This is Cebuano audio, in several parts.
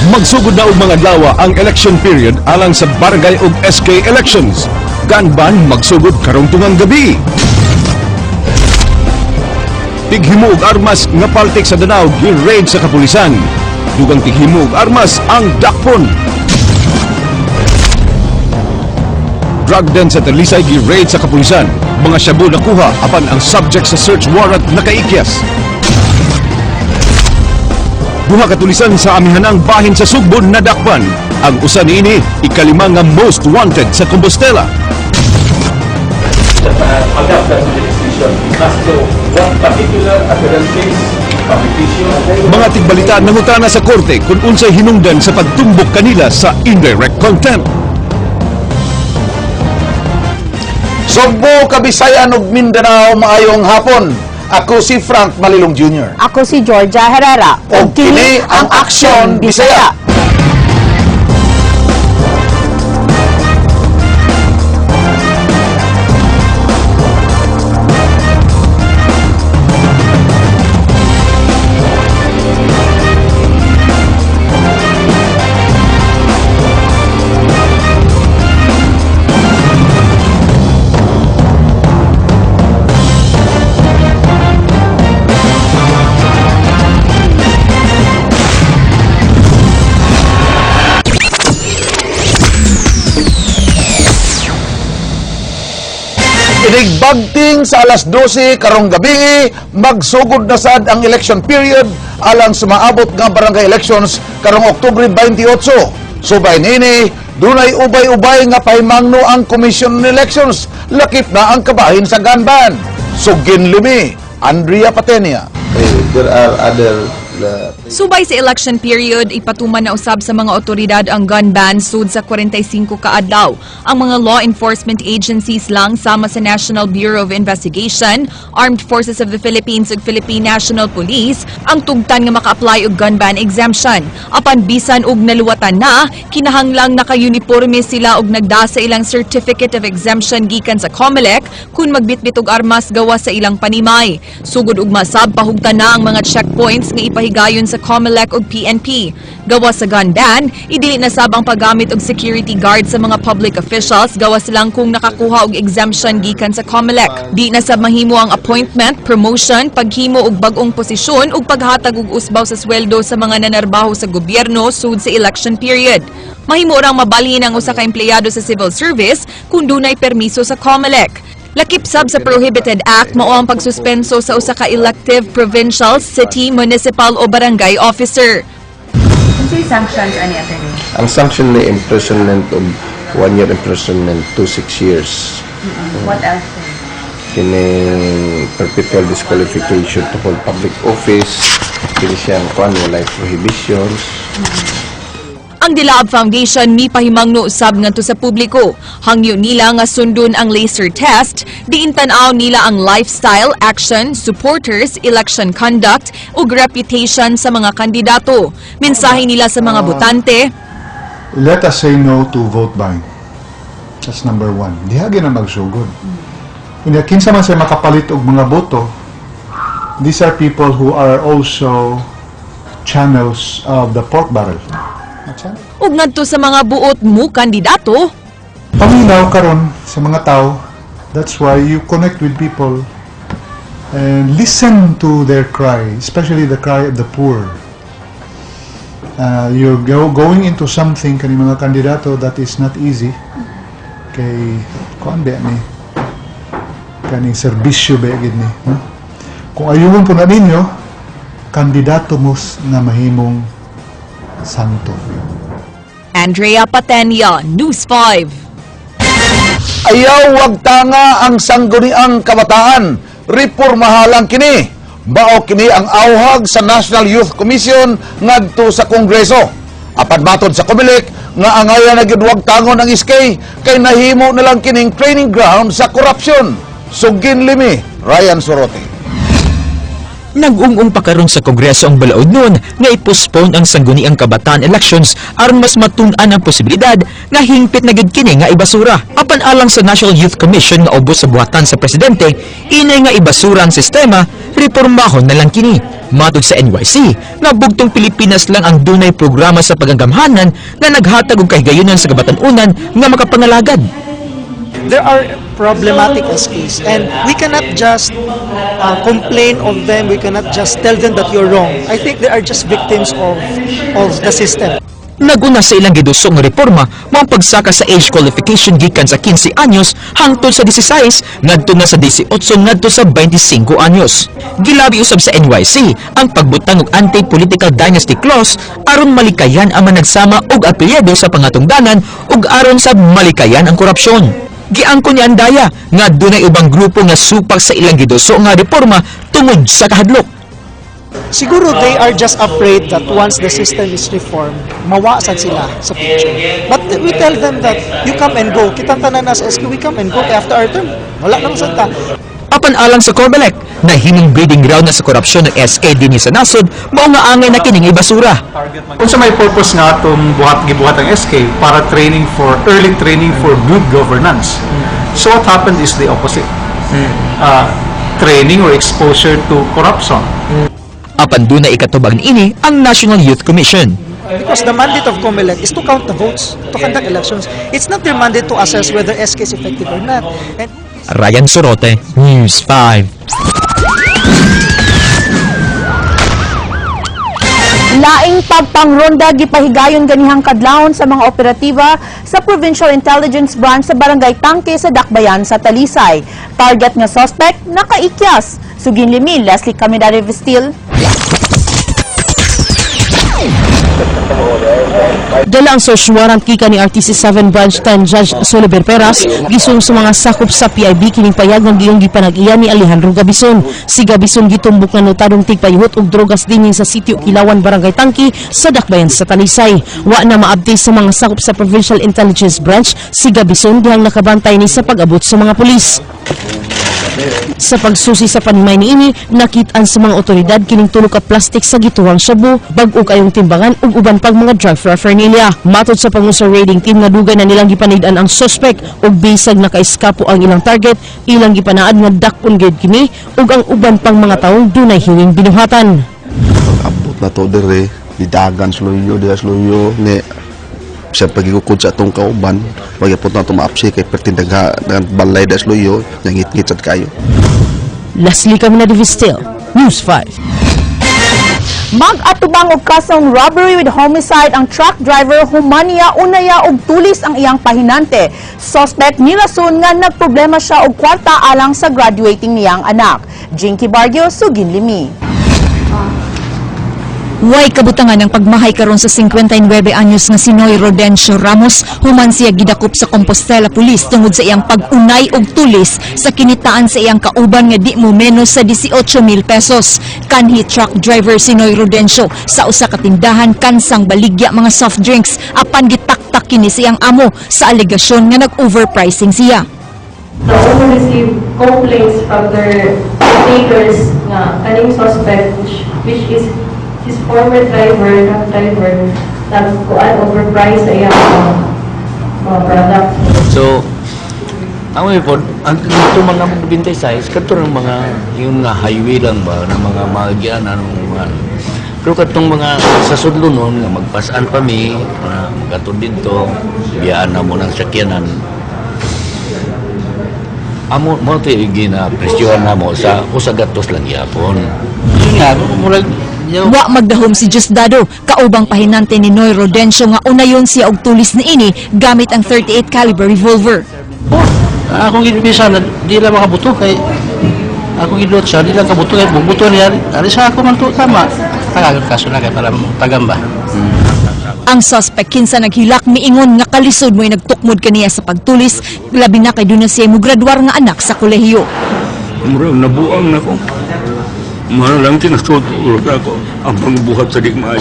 Magsugod na og mga adlaw ang election period alang sa barangay ug SK elections. Gun ban magsugod karong tungang gabi. Tighimo og armas nga paltik sa Danao gi-raid sa kapulisan. Dugang tighimo og armas ang dakpon. Drug den sa Talisay gi-raid sa kapulisan. Mga shabu nakuha apan ang subject sa search warrant nakaikyas. Duha ka tulisan sa amihanang bahin sa Sugbo nadakpan. Ang usa niini ikalima nga most wanted sa Compostela. Adapt that to the decision as to what particular appearances, publication. Mga tigbalita nangutana sa korte kung unsay hinungdan sa pagtumbok kanila sa indirect contempt. Sugbo, Kabisayan ug Mindanao, maayong hapon. Ako si Frank Malilong Jr. Ako si Georgia Herrera. Ug kini ang Aksyon Bisaya. Inigbagting sa alas 12 karong gabi, magsugod na sad ang election period alang sa maabot nga barangay elections karong Oktubre 28. Subay nini, dunay ubay-ubay nga pahimangno ang Commission on Elections, lakip na ang kabahin sa gun ban. Sugin limi, Andrea Patenia. There are other Subay sa election period, ipatuman na usab sa mga otoridad ang gun ban sud sa 45 kaadlaw. Ang mga law enforcement agencies lang sama sa National Bureau of Investigation, Armed Forces of the Philippines ug Philippine National Police ang tugtan nga maka-apply og gun ban exemption. Apan bisan og naluwatan na, kinahanglang naka-uniporme sila og nagda sa ilang certificate of exemption gikan sa COMELEC kung magbitbit og armas gawa sa ilang panimay. Sugod og masab pahugtan na ang mga checkpoints nga ipahigayon sa COMELEC ug PNP. Gawa sa gun ban, idili na sab ang paggamit og security guard sa mga public officials gawas lang kung nakakuha og exemption gikan sa COMELEC. Di na sab mahimo ang appointment, promotion, paghimo og bag-ong posisyon ug paghatag og usbaw sa sweldo sa mga nanarbaho sa gobyerno sud sa election period. Mahimo rang mabalhin ang usa ka empleyado sa civil service kung dunay permiso sa COMELEC. Lakip sab sa Prohibited Act mao ang pagsuspenso sa usa ka elective, provincial, city, municipal o barangay officer. Unsay sanctions ani, attorney? Ang sanction ni imprisonment of 1 year imprisonment to 6 years. What else? Kining perpetual disqualification to hold public office. Kini siyang kuan, walay prohibitions. Ang Dilaab Foundation mipahimangno usab ngadto sa publiko. Hangyo nila nga sundon ang laser test, diin tan-aw nila ang lifestyle, action, supporters, election conduct ug reputation sa mga kandidato. Mensahe nila sa mga botante, Let us say no to vote buying. That's number one. Diha gyud na magsugod. Unya, kinsa man say makapalit og mga boto, these are people who are also channels of the pork barrel. Ug ngadto sa mga buot mo kandidato, Paminaw karon sa mga tao. That's why you connect with people and listen to their cry, especially the cry of the poor. You're going into something kani mga kandidato that is not easy. Kay kuan ba ni? Kaning serbisyo ba gid ni, no? Kung ayun po na ninyo, kandidato mo nga mahimong santo. Andrea Patenia, News 5. Ayaw wag tanga ang sangguniang kabataan. Reformahalang kini. Mao kini ang auhag sa National Youth Commission ngadto sa Kongreso. Apan matod sa COMELEC nga angaya na gyud wag tangon ang SK kay nahimo na lang kining training ground sa korupsyon. Sugin limi, Ryan Sorote. Nag-ung-ung pa karon sa Kongreso ang balaod nun nga i-postpone ang sangguniang kabataan elections aron mas matun-an ang posibilidad nga hingpit na gid kini nga ibasura. Apan alang sa National Youth Commission nga ubos sa buhatan sa presidente, inay nga ibasura ang sistema, reformahon na lang kini. Matod sa NYC, nga bugtong Pilipinas lang ang dunay programa sa paganggamhanan nga naghatag og kahigayunan sa kabatan-unan nga makapangalagad. There are problematic SKs and we cannot just complain of them. We cannot just tell them that you're wrong. I think they are just victims of the system. Naguna sa ilang gidusong nga reforma mao ang pagsaka sa age qualification gikan sa 15 anyos hangtod sa 16 ngadto na sa 18 ngadto sa 25 anyos. Gilabi usab sa NYC ang pagbutang og anti-political dynasty clause aron malikayan ang managsama og apelyido sa pangatungdanan ug aron sa malikayan ang korupsyon. Giangkon ni Andaya nga dunay ubang grupo nga supak sa ilang giduso nga reforma tungod sa kahadlok. Siguro they are just afraid that once the system is reformed, mawasad sila sa picture. But we tell them that you come and go. Kitang tanan na sa SK, we come and go. Kaya after our term, wala naman sad ta. Apan alang sa COMELEC, nahimong breeding ground na sa korupsyon ng SK dinhi sa nasod, mao nga angay na kining ibasura. Unsa may purpose nga atong buhat gibuhat ang SK para training for early training for good governance. So what happened is the opposite. Training or exposure to corruption. Apan duna ikatubag niini ang National Youth Commission. Because the mandate of COMELEC is to count the votes, to conduct elections. It's not their mandate to assess whether SK is effective or not. And Ryan Sorote, News 5. Laing pagpangronda gipahigayon ganihang kadlawon sa mga operatiba sa Provincial Intelligence Branch sa Barangay Tangke sa Dakbayan sa Talisay. Target nga suspect, nakaikyas. Sugin limi, Leslie Caminare Vestil. Dala ang search warrant gikan ni RTC 7 Branch 10 Judge Soliver Peras, gisung sa mga sakop sa PIB kining payag nga giyong gipanag-iya ni Alejandro Gabison. Si Gabison gitumbok nga notadong tigpayuhot og drogas dinhi sa sitio Kilawan, Barangay Tangki sa Dakbayan sa Talisay. Wa na maabdi sa mga sakop sa Provincial Intelligence Branch si Gabison dihang nakabantay ni sa pag-abot sa mga pulis. Sa pagsusi sa panimay niini, nakit-an sa mga otoridad kining tulo ka plastic sa gituwang shabu, bag-o kayong timbangan ug uban pang mga drug paraphernalia. Matod sa pangu sa raiding team nga dugay na nilang gipanid-an ang suspect ug bisag nakaiskapo ang ilang target, ilang gipanaad nga dak-on gyud kini ug ang uban pang mga tawong dunay hiwing binuhatan. Abot na to dire, didagan sluyo, diha sluyo ni sa pagigukod sa atong kauban, pagyapot na ito maapsi kay pertindaga ng balay da sluyo, nangit-ngit sad kayo. Leslie Camina de Vistil, News 5. Mag-atubang og kasong robbery with homicide ang truck driver humaniya unaya og tulis ang iyang pahinante. Suspect nirason nga nagproblema siya og kwarta alang sa graduating niyang anak. Jinky Barrio, Sugin Limi. Way kabutangan ang pagmahay karon sa 59 anyos nga si Noy Rodencio Ramos human siya gidakop sa Compostela Police tungod sa iyang pag-unay og tulis sa kinitaan sa iyang kauban nga di mo menos sa 18,000 pesos. Kanhi truck driver si Noy Rodencio sa usa ka tindahan kansang baligya mga soft drinks, apan gitaktak kini sa iyang amo sa alegasyon nga nag-overpricing siya. The owner received complaints from their takers nga kaning suspect, which is his former driver, truck driver, nagkuan, overprice sa iyang mga products. So, ang may pod, ang ito mga 26, kadto ng mga yung nga highway lang ba na mga magian anong mga, pero kadtong mga sa sudlo noon nga magpasan pa mi na magatod didto, biyaan na mo ng sakyanan amo mo to, gina presyohan na mo sa usa gatos lang gyapon. Yun nga, murag. Wa magdahom si Diosdado, kaubang pahinante ni Noy Rodencio nga unayon siya og tulis niini gamit ang 38 caliber revolver. Akong ginbisa na di lang makabuto kay akong gidot siya, di lang kabuto kay bubuto niya ari sa ako man to, tama tagagon kaso na kay para tagam ba. Ang suspect kinsa naghilak miingon nga kalisod mo'y nagtukmod kaniya sa pagtulis, labi na kay duna siya mugraduar nga anak sa kolehiyo. Murag nabuang na ko. Mara lang tinatutulog ako ang pangbuhat sa digmay.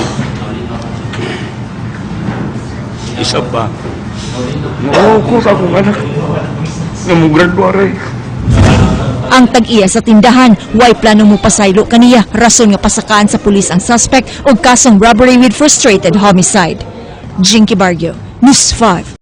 Isa pa, ko sa akong anak na mugraduare. Ang tag-iya sa tindahan, way plano mo pasaylo kaniya, rason nga pasakaan sa pulis ang suspect og kasong robbery with frustrated homicide. Jinky Barrio, News 5.